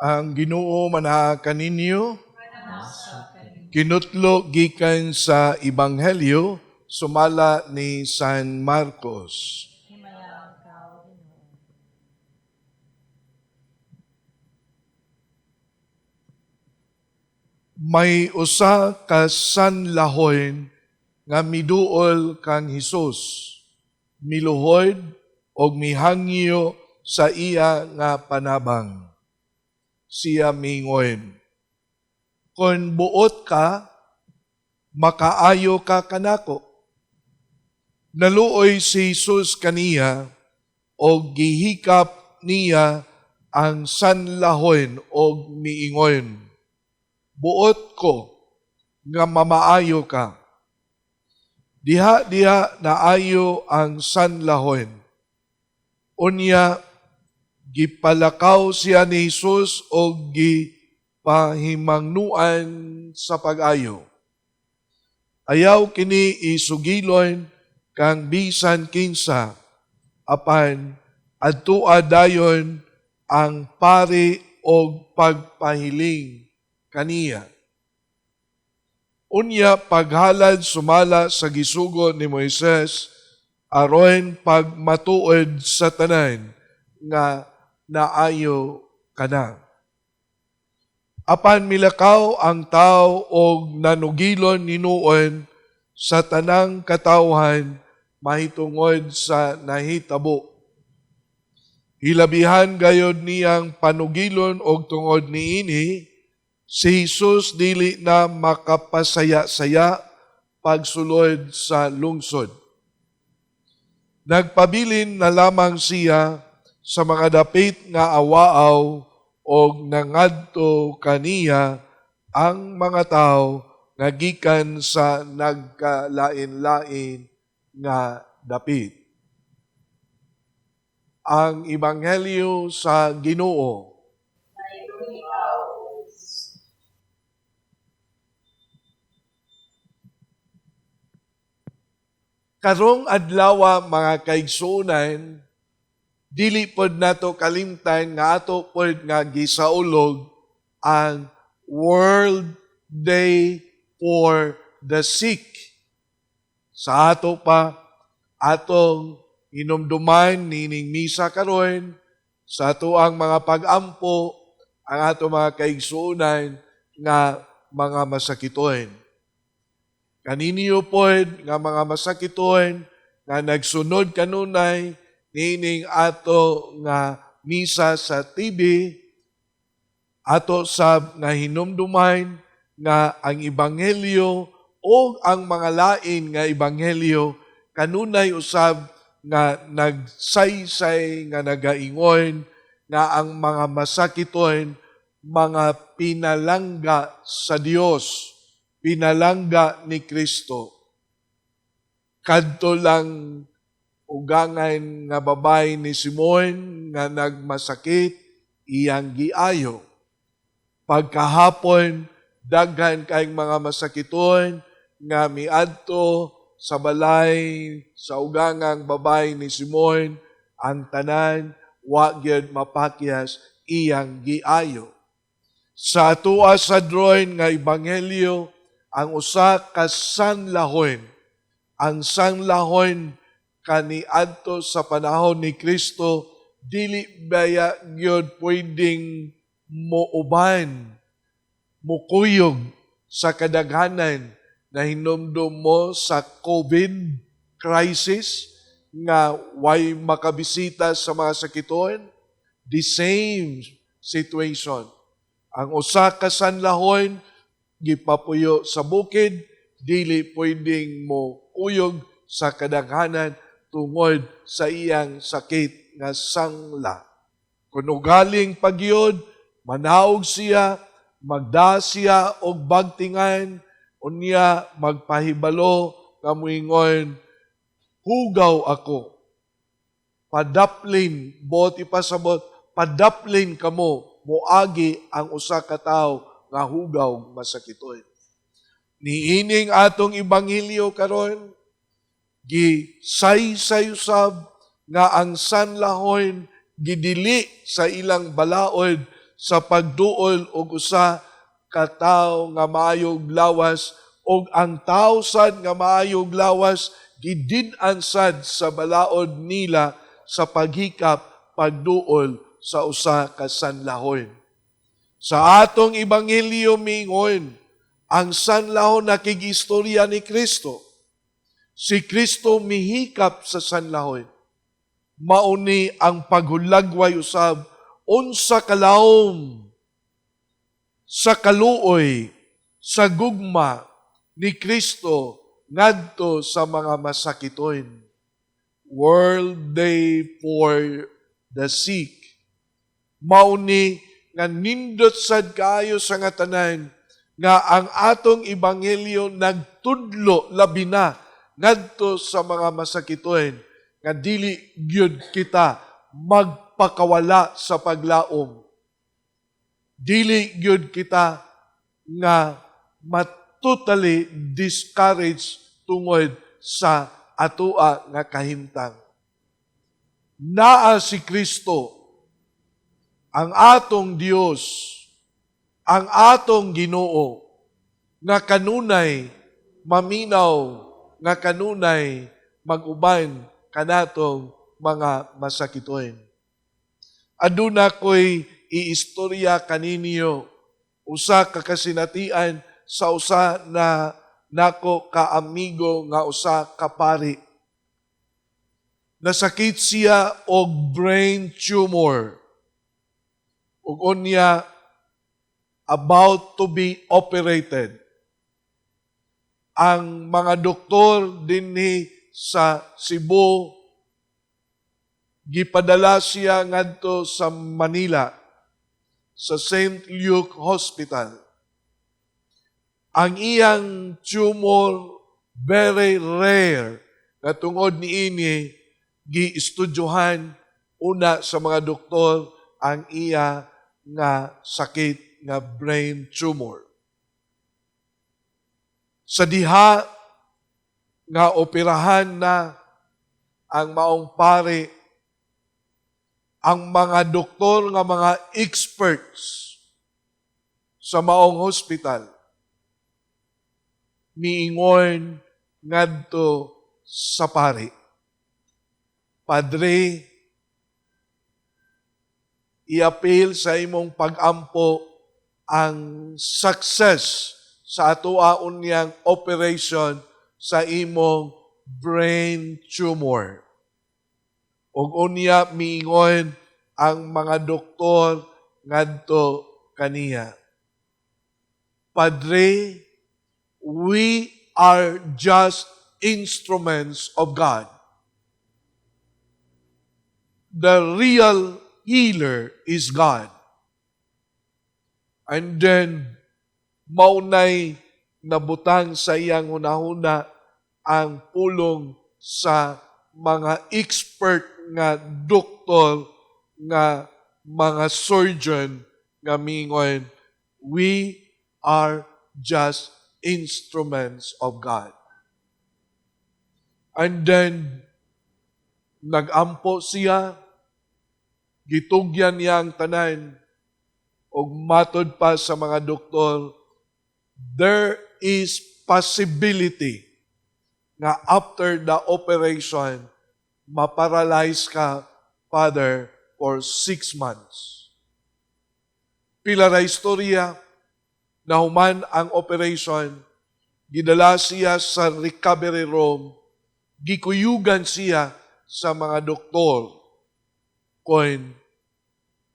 Ang Ginoo manaa kaninyo. Kinutlo gikan sa Ebanghelyo sumala ni San Marcos. Himala ikaw, Ginoo. May usa ka sanlahon nga miduol kang Hesus, miluhod og mihangyo sa iya nga panabang. Siya mingon, "Kon buot ka, makaayo ka kanako." Naluoy si Jesus kaniya og gihikap niya ang sanlahon og miingon, "Buot ko nga mamaayo ka." Diha-diha naayo ang sanlahon. Unya, gipalakaw siya ni Jesus og gipahimangnuan sa pag-ayo. Ayaw kini isugilon kang bisan kinsa, apan adtua dayon ang pari og pagpahiling kaniya. Unya paghalad sumala sa gisugo ni Moises aron pagmatuod sa tanan nga naayo kana. Apan milakaw ang tao og nanugilon hinuon sa tanang katawhan mahitungod sa nahitabo. Hilabihan gayod niyang panugilon og tungod niini, si Jesus dili na makapasaya-saya pagsulod sa lungsod. Nagpabilin na lamang siya sa mga dapit nga awaaw og nangadto kaniya ang mga tao nga gikan sa nagkalain-lain nga dapit. Ang Ebanghelyo sa Ginoo. Dayon ikaw, O Kristo. Karong adlaw, mga kaigsuonan, dili pod nato kalimtan nga ato pod nga gisaulog ang World Day for the Sick. Sa ato pa atong hinumduman nining misa karon sa ato ang mga pag-ampo ang ato mga kaigsuonan nga mga masakiton. Kaninyo pod nga mga masakiton nga nagsunod kanunay nining ato nga misa sa TV, ato sab nga hinumduman nga ang ebanghelyo o ang mga lain nga ebanghelyo kanunay usab nga nagsaysay nga nagaingon nga ang mga masakiton mga pinalangga sa Dios, pinalangga ni Kristo. Kadto lang ugangan nga babay ni Simon nga nagmasakit, iyang giayo. Pagkahapon, daghan kayong mga masakiton nga miadto sa balay sa ugangang babay ni Simon, ang tanan wa gyud mapakyas, iyang giayo. Sa atoa sa drawing nga ebanghelyo, ang usa ka sanlahon, ang sanlahon kaniadto sa panahon ni Kristo, dili baya gyud pwedeng muuban, mukuyog sa kadaghanan na hinumdum mo sa COVID crisis nga way makabisita sa mga sakiton, the same situation. Ang usa ka sanlahon gipapuyo sa bukid, dili pwedeng mo kuyog sa kadaghanan tungod sa iyang sakit nga sangla. Kung ugaling pagyod, manaog siya, magda siya og bagtingan, unya magpahibalo nga muingon, "Hugaw ako. Padaplin," buot ipasabot, "padaplin kamo, moagi ang usa ka tawo nga hugaw masakiton." Niining atong ebanghelyo karon, gisaysay usab nga ang sanlahon gidili sa ilang balaod. sa pagduol og usa ka tawo nga maayog lawas, og ang tawo sad nga maayog lawas gidid-an sad sa balaod nila sa paghikap pagduol sa usa ka sanlahon. Sa atong ebanghelyo mingon, ang sanlahon nakigistorya ni Kristo. Si Kristo mihikap sa sanlahon. Mauni ang paghulagway usab unsa kalawom sa kaluoy, sa gugma ni Kristo ngadto sa mga masakiton. World Day for the Sick. Mauni nga nindot sad kaayo sa nga tanan nga ang atong ebanghelyo nagtudlo labi na ngadto sa mga masakiton, nga dili gyud kita magpakawala sa paglaom. Dili gyud kita nga matotally discouraged tungod sa atoa nga kahimtang. Naa si Kristo, ang atong Dios, ang atong Ginoo, nga kanunay maminaw, nga kanunay mag-uban kanatong mga masakiton. Aduna ko'y iistorya kaninyo usa ka kasinatian sa usa na nako kaamigo nga usa ka pari. Nasakit siya og brain tumor. Ug unya about to be operated. Ang mga doktor dinhi sa Cebu, gipadala siya ngadto sa Manila sa St. Luke Hospital. Ang iyang tumor very rare na tungod niini giestudyohan una sa mga doktor ang iya nga sakit nga brain tumor. Sa diha nga operahan na ang maong pare, ang mga doktor nga mga experts sa maong hospital miingon ngadto sa pari, "Padre, iapil sa imong pagampo ang success sa atoa unyang operation sa imong brain tumor." Ug unya miingon ang mga doktor ngadto kaniya, "Padre, we are just instruments of God. The real healer is God." And then, maunay nabutang sa iyang hunahuna ang pulong sa mga expert nga doktor, nga mga surgeon, nga mingon, "We are just instruments of God." And then, nagampo siya, gitugyan niya ang tanan, ug matod pa sa mga doktor, there is possibility nga after the operation, maparalyze ka, Father, for 6 months. Pila ra istorya, nahuman ang operation, gidala siya sa recovery room, gikuyugan siya sa mga doktor kung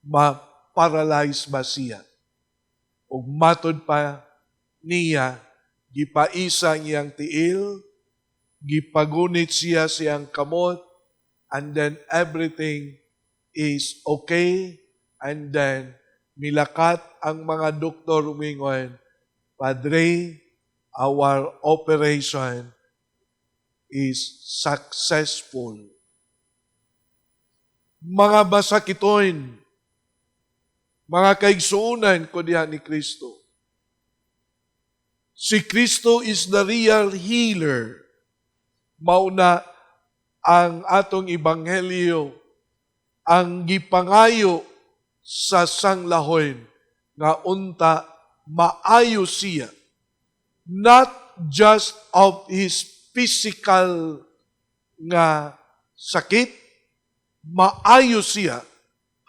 ma-paralyze ba siya. Ug matod pa niya, gipaisa ang iyang tiil, gipagunit siya siyang kamot, and then everything is okay, and then milakat ang mga doktor, umingon, "Padre, our operation is successful." Mga masakiton, mga kaigsuunan ko diha ni Kristo. Si Kristo is the real healer. Mauna ang atong ebanghelyo, ang gipangayo sa sanglahon nga unta maayo siya, not just of his physical nga sakit, maayo siya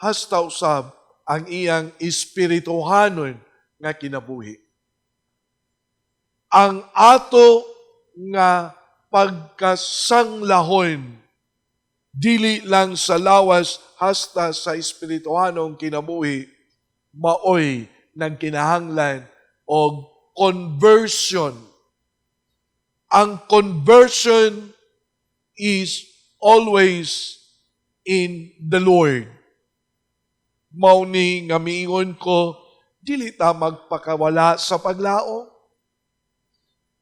hasta usab ang iyang espirituhanon nga kinabuhi. Ang ato nga pagkasanglahon, dili lang sa lawas, hasta sa espirituhanong kinabuhi, maoy nagkinahanglan og conversion. Ang conversion is always in the Lord. Mao ni nga miingon ko, dili ta magpakawala sa paglaom.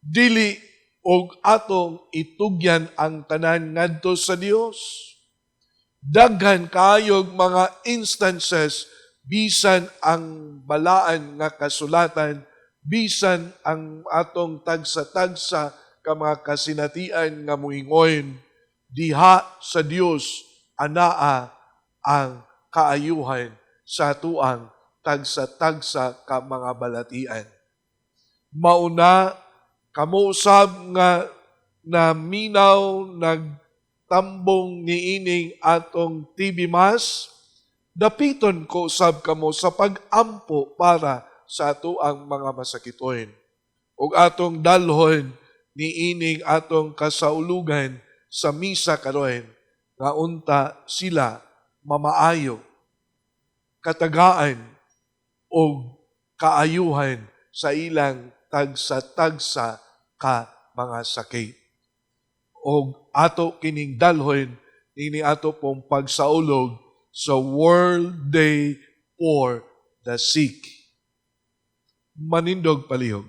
Dili og atong itugyan ang tanan ngadto sa Dios. Daghan kayog mga instances, bisan ang balaan nga kasulatan, bisan ang atong tagsa-tagsa ka mga kasinatian nga muingon, diha sa Dios anaa ang kaayuhan sa atuang tagsa-tagsa ka mga balatian. Mauna kamo usab nga naminaw, nagtambong niining atong TV Mass, dapiton ko usab kamo sa pag-ampo para sa atoang mga masakiton. Ug atong dalhon niining atong kasaulugan sa misa karon nga unta sila mamaayo, katagaan og kaayuhan sa ilang tagsa-tagsa ka mga sakit. Og ato kining dalhon nini ato pong pagsaulog sa World Day for the Sick. Manindog palihog.